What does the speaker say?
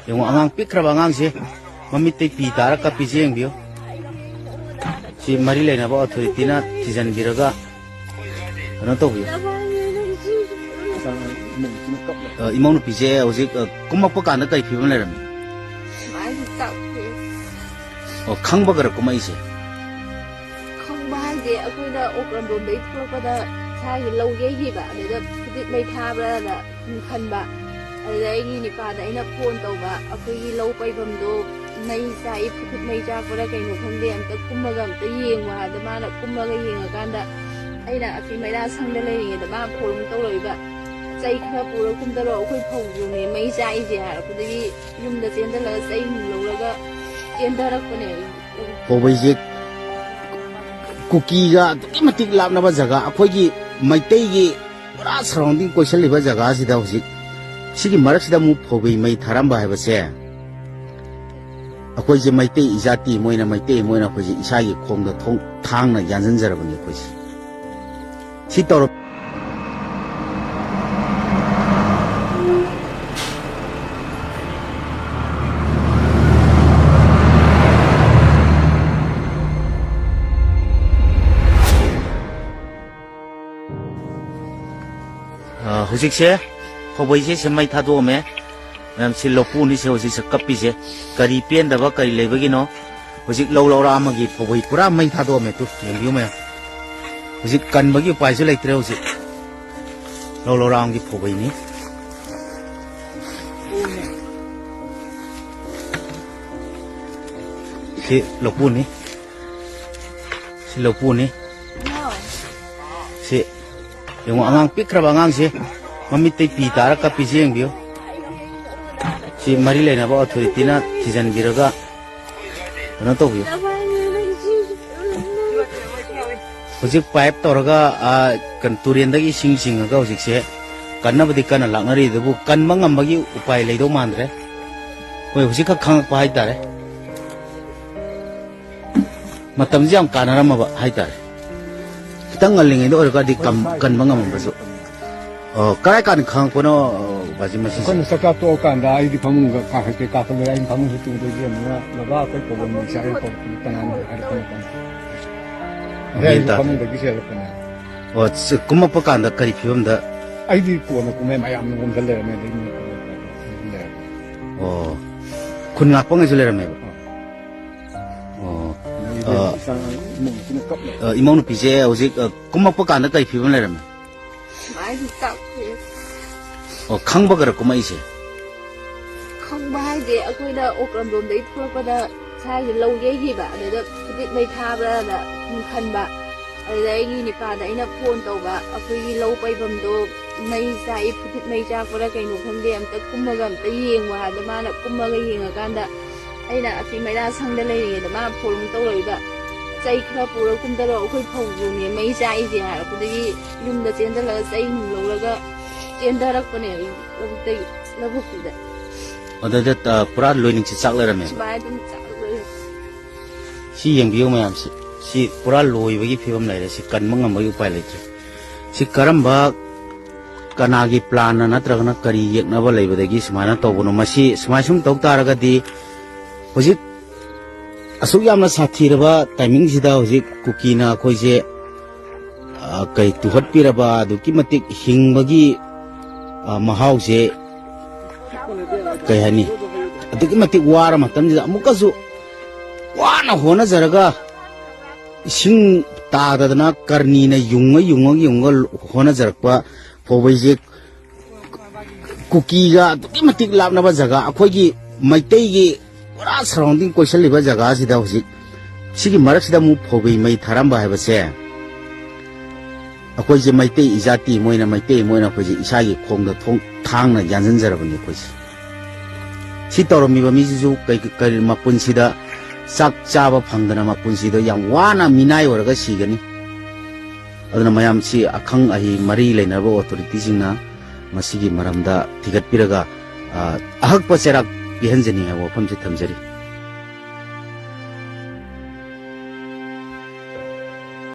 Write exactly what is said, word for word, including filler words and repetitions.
ꯌꯦꯡꯉꯣ, ꯑꯉꯥꯡ ꯄꯤꯛꯈ꯭ꯔꯕ ꯑꯉꯥꯡꯁꯦ ꯃꯃꯤꯠꯇꯩ ꯄꯤ ꯇꯥꯔ ꯀꯞꯄꯤꯁꯦ ꯌꯦꯡꯕꯤꯌꯨ꯫ ꯁꯤ ꯃꯔꯤ ꯂꯩꯅꯕ ꯑꯣꯊꯣꯔꯤꯇꯤꯅ ꯊꯤꯖꯤꯟꯕꯤꯔꯒ ꯀꯩꯅꯣ ꯇꯧꯕꯤꯌꯨ꯫ ꯑ, ꯏꯃꯧ ꯅꯨꯄꯤꯁꯦ ꯍꯧꯖꯤꯛ, ꯑ, ꯀꯨꯝꯃꯛꯄ ꯀꯥꯟꯗ ꯀꯔꯤ ꯐꯤꯕꯝ ꯂꯩꯔꯝꯃꯤ? ꯁꯨꯃꯥꯏꯅ ꯀꯞꯄꯦ꯫ ꯑꯣ, ꯈꯪꯕꯒꯔ ꯀꯨꯝꯃꯛꯏꯁꯦ? ꯈꯪꯕ ꯍꯥꯏꯁꯦ, ꯑꯩꯈꯣꯏꯅ ꯑꯣꯀ꯭ꯔꯝꯂꯣꯝꯗꯒꯤ ꯊꯣꯛꯂꯛꯄꯗ ꯏꯁꯥꯒꯤ ꯂꯧ ꯌꯩꯈꯤꯕ, ꯑꯗꯨꯗ ꯐꯨꯗꯤꯠ ꯃꯩ ꯊꯥꯕ꯭ꯔꯥꯅ ꯈꯟꯕ꯫ ꯑꯗꯨꯗ ꯑꯩꯒꯤ ꯅꯤꯄꯥꯗ ꯑꯩꯅ ꯐꯣꯟ ꯇꯧꯕ, "ꯑꯩꯈꯣꯏꯒꯤ ꯂꯧ ꯄꯩꯐꯝꯗꯣ ꯃꯩ ꯆꯥꯛꯏ, ꯐꯨꯗꯤꯠ ꯃꯩ ꯆꯥꯛꯄ꯭ꯔꯥ ꯀꯩꯅꯣ ꯈꯪꯗꯦ, ꯑꯝꯇ ꯀꯨꯝꯃꯒ ꯑꯝꯇ ꯌꯦꯡꯉꯣ" ꯍꯥꯏꯕꯗ, ꯃꯥꯅ ꯀꯨꯝꯃꯒ ꯌꯦꯡꯉꯀꯥꯟꯗ, ꯑꯩꯅ ꯑꯁꯤ ꯃꯩꯔꯥ ꯁꯪꯗ ꯂꯩꯔꯤꯉꯩꯗ ꯃꯥ ꯐꯣꯟ ꯑꯃꯨꯛ ꯇꯧꯔꯛꯏꯕ, "ꯆꯩ ꯈꯔ ꯄꯨꯔ ꯀꯨꯝꯊꯔꯛꯑꯣ, ꯑꯩꯈꯣꯏ ꯐꯧꯗꯨꯅꯦ ꯃꯩ ꯆꯥꯛꯏꯁꯦ" ꯍꯥꯏꯔꯛꯄꯗꯒꯤ ꯌꯨꯝꯗ ꯆꯦꯟꯁꯤꯜꯂꯒ ꯆꯩ ꯅꯨꯡ ꯂꯧꯔꯒ ꯆꯦꯟꯊꯔꯛꯄꯅꯦ꯫ ꯐꯧꯕꯩꯁꯦ ꯀꯨꯀꯤꯒ ꯑꯗꯨꯛꯀꯤ ꯃꯇꯤꯛ ꯂꯥꯞꯅꯕ ꯖꯒꯥ, ꯑꯩꯈꯣꯏꯒꯤ ꯃꯩꯇꯩꯒꯤ ꯄꯨꯔꯥ ꯁꯔꯥꯎꯟꯗꯤꯡ ꯀꯣꯏꯁꯜꯂꯤꯕ ꯖꯒꯥꯁꯤꯗ ꯍꯧꯖꯤꯛ ꯁꯤꯒꯤ ꯃꯔꯛꯁꯤꯗ ꯑꯃꯨꯛ ꯐꯧꯕꯩ ꯃꯩ ꯊꯥꯔꯝꯕ ꯍꯥꯏꯕꯁꯦ, ꯑꯩꯈꯣꯏꯁꯦ ꯃꯩꯇꯩ ꯏꯖꯥꯇꯤ, ꯃꯣꯏꯅ ꯃꯩꯇꯩ, ꯃꯣꯏꯅ ꯑꯩꯈꯣꯏꯁꯦ ꯏꯁꯥꯒꯤ ꯈꯣꯡꯗ ꯊꯣꯡ-, ꯊꯥꯡꯅ ꯌꯥꯟꯁꯤꯟꯖꯔꯕꯅꯤ ꯑꯩꯈꯣꯏꯁꯦ꯫ ꯁꯤ ꯇꯧꯔ- ꯑ, ꯍꯧꯖꯤꯛꯁꯦ ꯐꯧꯕꯩꯁꯦ ꯁꯤ ꯃꯩ ꯊꯥꯗꯣꯛꯑꯝꯃꯦ꯫ ꯃꯌꯥꯝ, ꯁꯤ ꯂꯧꯄꯨꯅꯤ, ꯁꯤ ꯍꯧꯖꯤꯛꯁꯦ ꯀꯞꯄꯤꯁꯦ꯫ ꯀꯔꯤ ꯄꯦꯟꯗꯕ, ꯀꯔꯤ ꯂꯩꯕꯒꯤꯅꯣ? ꯍꯧꯖꯤꯛ ꯂꯧ ꯂꯧꯔꯥ ꯑꯃꯒꯤ ꯐꯧꯕꯩ ꯄꯨꯔꯥ ꯃꯩ ꯊꯥꯗꯣꯛꯑꯝꯃꯦ꯫ ꯇꯨ, ꯌꯦꯡꯕꯤꯌꯨ ꯃꯌꯥꯝ꯫ ꯍꯧꯖꯤꯛ ꯀꯟꯕꯒꯤ ꯎꯄꯥꯏꯁꯨ ꯂꯩꯇ꯭ꯔꯦ ꯍꯧꯖꯤꯛ꯫ ꯂꯧ ꯂꯧꯔꯥ ꯑꯃꯒꯤ ꯐꯧꯕꯩꯅꯤ꯫ ꯁꯤ ꯂꯧꯄꯨꯅꯤ꯫ ꯁꯤ ꯂꯧꯄꯨꯅꯤ꯫ ꯁꯤ ꯌꯦꯡꯉꯣ, ꯑꯉꯥꯡ ꯄꯤꯛꯈ꯭ꯔꯕ ꯑꯉꯥꯡꯁꯦ ꯃꯃꯤꯠꯇꯩ ꯄꯤ ꯇꯥꯔ ꯀꯞꯄꯤꯁꯦ ꯌꯦꯡꯕꯤꯌꯨ꯫ ꯁꯤ ꯃꯔꯤ ꯂꯩꯅꯕ ꯑꯣꯊꯣꯔꯤꯇꯤꯅ ꯊꯤꯖꯤꯟꯕꯤꯔꯒ ꯀꯩꯅꯣ ꯇꯧꯕꯤꯌꯨ꯫ ꯍꯧꯖꯤꯛ ꯄꯥꯏꯞ ꯇꯧꯔꯒ, ꯑ, ꯀꯩꯅꯣ, ꯇꯨꯔꯦꯟꯗꯒꯤ ꯏꯁꯤꯡ ꯆꯤꯡꯉꯒ ꯍꯧꯖꯤꯛꯁꯦ ꯀꯟꯅꯕꯗꯤ ꯀꯟꯅ ꯂꯥꯛꯅꯔꯤ, ꯑꯗꯨꯕꯨ ꯀꯟꯕ ꯉꯝꯕꯒꯤ ꯎꯄꯥꯏ ꯂꯩꯗꯧ ꯃꯥꯟꯗ꯭ꯔꯦ꯫ ꯑꯩꯈꯣꯏ ꯍꯧꯖꯤꯛꯈꯛ ꯈꯪꯉꯛꯄ ꯍꯥꯏꯇꯥꯔꯦ꯫ ꯃꯇꯝꯁꯦ ꯌꯥꯝ ꯀꯥꯟꯅꯔꯝꯃꯕ ꯍꯥꯏꯇꯥꯔꯦ꯫ ꯈꯤꯇꯪ ꯉꯜꯂꯤꯉꯩꯗ ꯑꯣꯏꯔꯒꯗꯤ ꯀꯝ-, ꯀꯟꯕ ꯉꯝꯃꯝꯕꯁꯨ꯫ ꯑꯣ, ꯀꯔꯥꯏ ꯀꯥꯟꯗ ꯈꯪꯉꯛꯄꯅꯣ? ꯕꯥꯖꯤ ꯃꯁꯤꯁꯦ꯫ ꯑꯩꯈꯣꯏꯅ ꯆꯥꯛ ꯆꯥ ꯇꯣꯛꯑꯀꯥꯟꯗ ꯑꯩꯗꯤ ꯐꯃꯨꯡꯗ ꯀꯥꯈꯠꯀꯦ ꯀꯥꯈꯠꯂꯦ, ꯑꯩꯅ ꯐꯃꯨꯡꯁꯦ ꯇꯨꯡꯗ ꯌꯦꯡꯉꯒ, "ꯕꯕꯥ, ꯑꯩꯈꯣꯏ ꯄꯣꯂꯣꯝ ꯂꯩꯁꯦ" ꯍꯥꯏꯔ ꯀꯧꯔꯛꯄꯅꯤ, ꯀꯅꯥꯅꯣ ꯍꯥꯏꯔꯛꯄ ꯃꯇꯝꯗ꯫ ꯑꯗꯩ ꯒ꯭ꯌꯥꯟ ꯑꯩꯁꯨ ꯇꯥꯗꯦ꯫ ꯐꯃꯨꯡꯗꯒꯤ ꯆꯦꯜꯂꯛꯄꯅꯦ꯫ ꯑꯣ, ꯁ-, ꯀꯨꯝꯃꯛꯄ ꯀꯥꯟꯗ ꯀꯔꯤ ꯐꯤꯕꯝꯗ? ꯑꯩꯗꯤ ꯀꯣꯟꯅ ꯀꯨꯝꯃꯦ, ꯃꯌꯥꯝꯅ ꯀꯨꯝꯊ ꯂꯩꯔꯝꯃꯦ, ꯑꯗꯩ ꯃꯤ ꯀꯨꯝꯃꯛꯄ ꯂꯩꯔꯝꯃꯦ꯫ ꯑꯣ, ꯈꯨꯟ ꯉꯥꯛꯄꯉꯩꯁꯨ ꯂꯩꯔꯝꯃꯦꯕ? ꯑꯥ꯫ ꯑꯣ, ꯑꯗꯩꯗꯤ ꯑ, ꯏꯆꯥ ꯏꯃꯧ ꯅꯨꯄꯤꯅ ꯀꯞ ꯂꯩꯔꯦ꯫ ꯑ, ꯏꯃꯧ ꯅꯨꯄꯤꯁꯦ ꯍꯧꯖꯤꯛ, ꯑ, ꯀꯨꯝꯃꯛꯄ ꯀꯥꯟꯗ ꯀꯔꯤ ꯐꯤꯕꯝ ꯂꯩꯔꯝꯃꯦ? ꯁꯨꯃꯥꯏꯅ ꯀꯞꯄꯦ꯫ ꯑꯣ, ꯈꯪꯕꯒꯔ ꯀꯨꯝꯃꯛꯏꯁꯦ? ꯈꯪꯕ ꯍꯥꯏꯁꯦ, ꯑꯩꯈꯣꯏꯅ ꯑꯣꯀ꯭ꯔꯝꯂꯣꯝꯗꯒꯤ ꯊꯣꯛꯂꯛꯄꯗ ꯁ꯭ꯋꯥꯏꯁꯦ ꯂꯧ ꯌꯩꯈꯤꯕ, ꯑꯗꯨꯗ ꯐꯨꯗꯤꯠ ꯃꯩ ꯊꯥꯕ꯭ꯔꯥꯅ ꯁꯨꯝ ꯈꯟꯕ꯫ ꯑꯗꯨꯗ ꯑꯩꯒꯤ ꯅꯤꯄꯥꯗ ꯑꯩꯅ ꯐꯣꯟ ꯇꯧꯕ, "ꯑꯩꯈꯣꯏꯒꯤ ꯂꯧ ꯄꯩꯐꯝꯗꯣ ꯃꯩ ꯆꯥꯛꯏ, ꯐꯨꯗꯤꯠ ꯃꯩ ꯆꯥꯛꯄ꯭ꯔꯥ ꯀꯩꯅꯣ ꯈꯪꯗꯦ, ꯑꯝꯇ ꯀꯨꯝꯃꯒ ꯑꯝꯇ ꯌꯦꯡꯉꯣ" ꯍꯥꯏꯕꯗ, ꯃꯥꯅ ꯀꯨꯝꯃꯒ ꯌꯦꯡꯉꯀꯥꯟꯗ ꯑꯩꯅ ꯑꯁꯤ ꯃꯩꯔꯥ ꯁꯪꯗ ꯂꯩꯔꯤꯉꯩꯗ ꯃꯥ ꯐꯣꯟ ꯑꯃꯨꯛ ꯇꯧꯔꯛꯏꯕ, "ꯆꯩ ꯈꯔ ꯄꯨꯔ ꯀꯨꯝꯊꯔꯛꯑꯣ, ꯑꯩꯈꯣꯏ ꯐꯧꯗꯨꯅꯦ ꯃꯩ ꯆꯥꯛꯏꯁꯦ" ꯍꯥꯏꯔꯛꯄꯗꯒꯤ ꯌꯨꯝꯗ ꯆꯦꯟꯁꯤꯜꯂꯒ ꯆꯩ ꯅꯨꯡ ꯂꯧꯔꯒ ꯆꯦꯟꯊꯔꯛꯄꯅꯦ ꯑꯩ ꯂꯧꯕꯨꯛꯇꯒꯤ, ꯂꯧꯕꯨꯛꯇꯨꯗ꯫ ꯑꯗꯨꯗ, ꯑ, ꯄꯨꯔꯥ ꯂꯣꯏꯅꯤꯡꯁꯤ ꯆꯥꯛ ꯂꯩꯔꯝꯃꯦꯕ? ꯁꯨꯃꯥꯏꯅ ꯑꯗꯨꯝ ꯆꯥꯛ ꯂꯩꯔꯝꯃꯦ꯫ ꯁꯤ ꯌꯦꯡꯕꯤꯌꯨ ꯃꯌꯥꯝꯁꯤ, ꯁꯤ ꯄꯨꯔꯥ ꯂꯣꯏꯕꯒꯤ ꯐꯤꯕꯝ ꯂꯩꯔꯦ, ꯁꯤ ꯀꯟꯕ ꯉꯝꯕꯒꯤ ꯎꯄꯥꯏ ꯂꯩꯇ꯭ꯔꯦ꯫ ꯁꯤ ꯀꯔꯝꯕ, ꯀꯅꯥꯒꯤ ꯄ꯭ꯂꯥꯟꯅ ꯅꯠꯇ꯭ꯔꯒꯅ ꯀꯔꯤ ꯌꯦꯛꯅꯕ ꯂꯩꯕꯗꯒꯤ ꯁꯨꯃꯥꯏꯅ ꯇꯧꯕꯅꯣ? ꯃꯁꯤ ꯁꯨꯃꯥꯏ ꯁꯨꯝ ꯇꯧ ꯇꯥꯔꯒꯗꯤ ꯍꯧꯖꯤꯛ ꯑꯁꯨꯛ ꯌꯥꯝꯅ ꯁꯥꯊꯤꯔꯕ ꯇꯥꯏꯃꯤꯡꯁꯤꯗ ꯍꯧꯖꯤꯛ ꯀꯨꯀꯤꯅ ꯑꯩꯈꯣꯏꯁꯦ, ꯑ, ꯀꯩ ꯇꯨꯍꯠꯄꯤꯔꯕ, ꯑꯗꯨꯛꯀꯤ ꯃꯇꯤꯛ ꯍꯤꯡꯕꯒꯤ, ꯑ, ꯃꯍꯥꯎꯁꯦ ꯀꯩ ꯍꯥꯏꯅꯤ, ꯑꯗꯨꯛꯀꯤ ꯃꯇꯤꯛ ꯋꯥꯔ ꯃꯇꯝꯁꯤꯗ ꯑꯃꯨꯛꯀꯁꯨ ꯋꯥꯅ ꯍꯣꯠꯅꯖꯔꯒ ꯏꯁꯤꯡ ꯇꯥꯗꯗꯅ ꯀꯔꯅꯤꯅ ꯌꯨꯡꯉ ꯌꯨꯡꯉ ꯌꯨꯡꯉ ꯍꯣꯠꯅꯖꯔꯛꯄ ꯐꯧꯕꯩꯁꯦ ꯀꯨꯀꯤꯒ ꯑꯗꯨꯛꯀꯤ ꯃꯇꯤꯛ ꯂꯥꯞꯅꯕ ꯖꯒꯥ, ꯑꯩꯈꯣꯏꯒꯤ ꯃꯩꯇꯩꯒꯤ ꯄꯨꯔꯥ ꯁꯔꯥꯎꯟꯗꯤꯡ ꯀꯣꯏꯁꯜꯂꯤꯕ ꯖꯒꯥꯁꯤꯗ ꯍꯧꯖꯤꯛ ꯁꯤꯒꯤ ꯃꯔꯛꯁꯤꯗ ꯑꯃꯨꯛ ꯐꯧꯕꯤ ꯃꯩ ꯊꯥꯔꯝꯕ ꯍꯥꯏꯕꯁꯦ, ꯑꯩꯈꯣꯏꯁꯦ ꯃꯩꯇꯩ ꯏꯖꯥꯇꯤ, ꯃꯣꯏꯅ ꯃꯩꯇꯩ, ꯃꯣꯏꯅ ꯑꯩꯈꯣꯏꯁꯦ ꯏꯁꯥꯒꯤ ꯈꯣꯡꯗ ꯊꯣꯡ-, ꯊꯥꯡꯅ ꯌꯥꯟꯁꯤꯟꯖꯔꯕꯅꯤ ꯑꯩꯈꯣꯏꯁꯦ꯫ ꯁꯤ ꯇꯧꯔꯝꯃꯤꯕ ꯃꯤꯁꯤꯁꯨ ꯀꯩ-, ꯀꯔꯤ ꯃꯄꯨꯟꯁꯤꯗ ꯆꯥꯛ ꯆꯥꯕ ꯐꯪꯗꯅ ꯃꯄꯨꯟꯁꯤꯗ ꯌꯥꯝ ꯋꯥꯅ ꯃꯤꯅꯥꯏ ꯑꯣꯏꯔꯒ ꯁꯤꯒꯅꯤ꯫ ꯑꯗꯨꯅ ꯃꯌꯥꯝꯁꯤ ꯑꯈꯪ ꯑꯍꯩ ꯃꯔꯤ ꯂꯩꯅꯔꯕ ꯑꯣꯊꯣꯔꯤꯇꯤꯁꯤꯡꯅ ꯃꯁꯤꯒꯤ ꯃꯔꯝꯗ ꯊꯤꯒꯠꯄꯤꯔꯒ, ꯑ, ꯑꯍꯛꯄ ꯆꯩꯔꯥꯛ ꯄꯤꯍꯟꯖꯅꯤꯡꯉꯤ ꯍꯥꯏꯕ ꯋꯥꯐꯝꯁꯤ ꯊꯝꯖꯔꯤ꯫